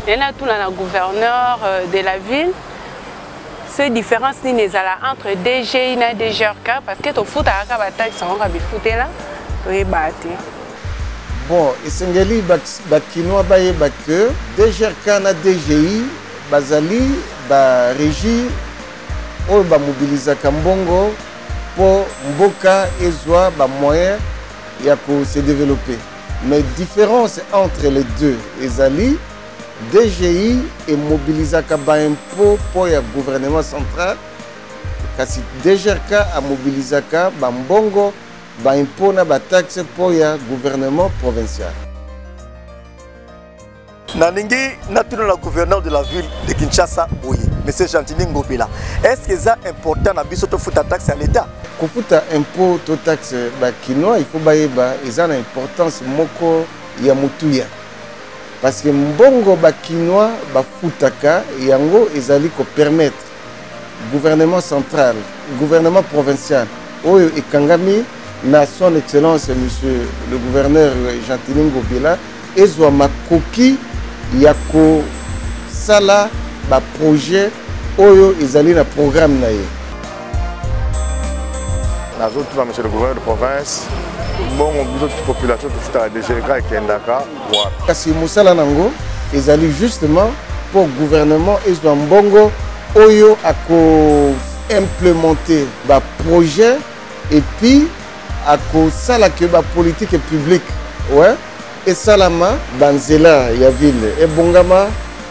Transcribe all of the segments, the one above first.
Naye natuna na gouverneur euh, de la ville ce différence nini ezala entre DGI na DGRK parce que tofutaka kaka bataxe yango kaka bifutela toyebaka te. Bon, esengeli bakinois bayeba que DGRK na DGI bazali ba régie oyo bamobilizaka mbongo mpo mboka ezwa ba moyen ya ko se développer. Mais différence entre les deux ezali DGI emobilisaka ba impôts mpo ya gouvernement central, kasi DGRK amobilisaka ba mbongo ba impôts na ba taxes mpo ya gouvernement provincial. Nalingi natuna na gouverneur de la ville de Kinshasa boye, monsieur Gentiny Ngobila, est-ce que eza important na biso tofuta taxe ya l'État? Kofuta impôt to taxe ba kinois il faut bayeba eza na importance moko ya motuya parce que mbongo ba kinois bafutaka yango ezali ko permettre gouvernement central, gouvernement provincial oyo ekangami na son excellence monsieur le gouverneur Gentiny Ngobila ezwa makoki ya kosala ba projet oyo ezali na programme na ye. Nazotuna monsieur le gouverneur de province, mbongo biso population tofutaka DGK ekendaka wapi? Kasi mosala nango ezali justement mpo gouvernement ezwa mbongo oyo ako implementer ba projet et puis akosala ke ba politique publique ouais, esalama, banzela ya ville ebongama,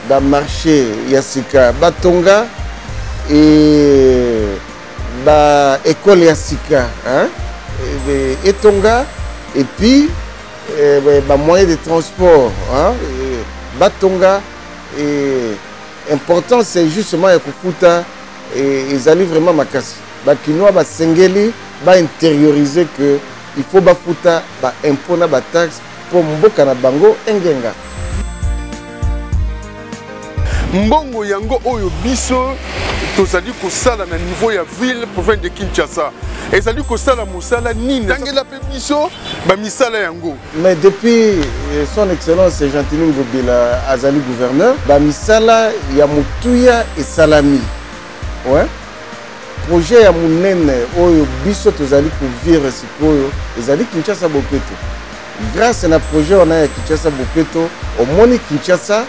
ba marché ya sika batonga et ba école ya sika hein, etonga et puis eh, ba moyen de transport hein, batonga. Et important c'est justement ya kofuta ezali vraiment makasi. Ba kinois basengeli ba intérioriser que il faut bafuta ba impôts na ba taxes mpo mboka na bango engenga. Mbongo yango oyo biso tozali kosala na niveau ya ville province de Kinshasa ezali kosala mosala nini? Tangela mpe biso bamisala yango. Mais depuis euh, son excellence Gentiny Ngobila azali gouverneur, bamisala ya motuya esalami. Ouais. Projet ya monene oyo biso tozali kovivre sikoyo ezali Kinshasa Bopeto. Grâce na projet wana ya Kinshasa Bopeto, omoni Kinshasa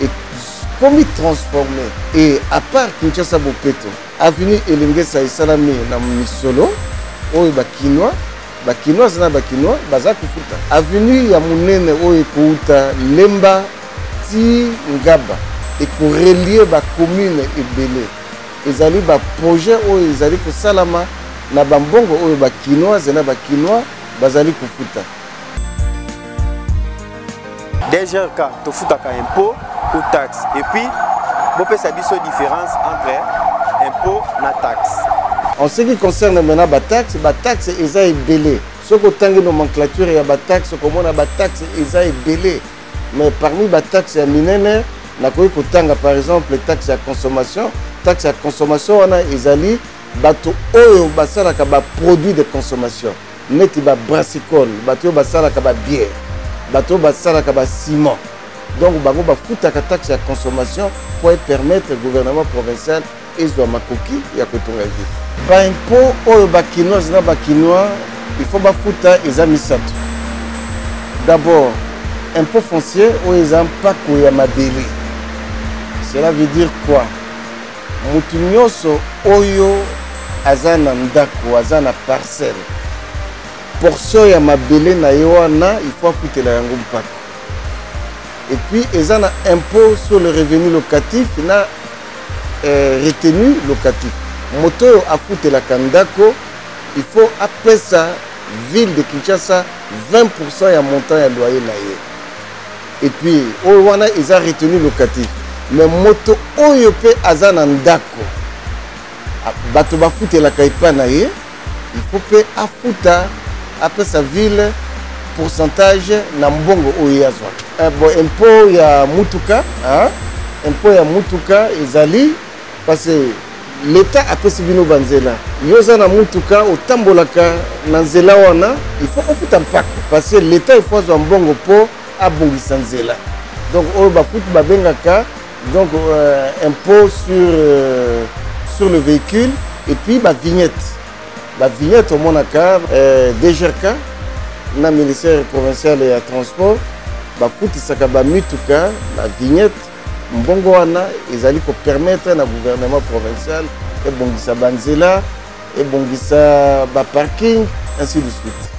ekomi transformé. Et à part Kinshasa Bopeto, avenue Elengesa esalami na misolo oyo ba Kinois, ba Kinoises na ba Kinois baza kofuta. Avenue ya monene oyo ekouta Lemba ti Ngaba ekorelie ba commune ebele. Ezali ba projet oyo ezali kosalama na ba mbongo oyo ba Kinoises na ba Kinois bazali kofuta. DGRK tofutaka impôt ou taxe et puis bopesa biso différence entre impôt na taxe. En ce qui concerne maintenant ba taxe, ba taxe eza ebele. Soki otangi nomenclature ya ba taxe okomona ba taxe eza ebele. Mais parmi ba taxe ya minene nakoki kotanga par exemple taxe ya consommation. Taxe ya consommation wana ezali bato oyo basalaka ba produits de consommation neti ba brassicole, bato oyo basalaka ba bière, bato oyo basalaka ba ciment. Donc bango bafutaka taxe ya consommation po e permettre gouvernement provincial ezwa makoki ya kotonga ville. Ba impôts oyo ba kinoises na ba kinois il faut bafuta eza misato. D'abord impôt foncier oyo eza mpako ya mabele. Cela veut dire quoi? Mutu nyonso oyo aza na ndako, aza na parcelle, portion ya mabele na ye wana il faut afutela yango mpako. Et puis eza na impôt sur le revenu locatif na euh, retenu locatif. Moto oyo afutelaka ndako il faut apesa ville de Kinshasa 20% ya montant ya loyer na ye. Et puis oyo wana eza retenu locatif. Mais moto oyo pe aza na ndako, bato bafutelaka epa na ye, il faut pe afuta, apesa ville pourcentage na mbongo oyo ye azwaka. Bon, impôt ya mutuka, hein? Impôt ya mutuka ezali parce que l'État apesi bino ba nzela. Yo oza na mutuka, otambolaka na nzela wana, il faut ofuta mpako parce que l'État il faut azwa mbongo po abongisa nzela. Donc oyo bafuti babengaka donc impôt sur le véhicule et puis bavignette. Bavignette omonaka DGRK na ministère provincial ya transport bafutisaka bamituka bavignette. Mbongo wana ezali kopermettre na gouvernement provincial ebongisa banzela, ebongisa baparking, ainsi de suite.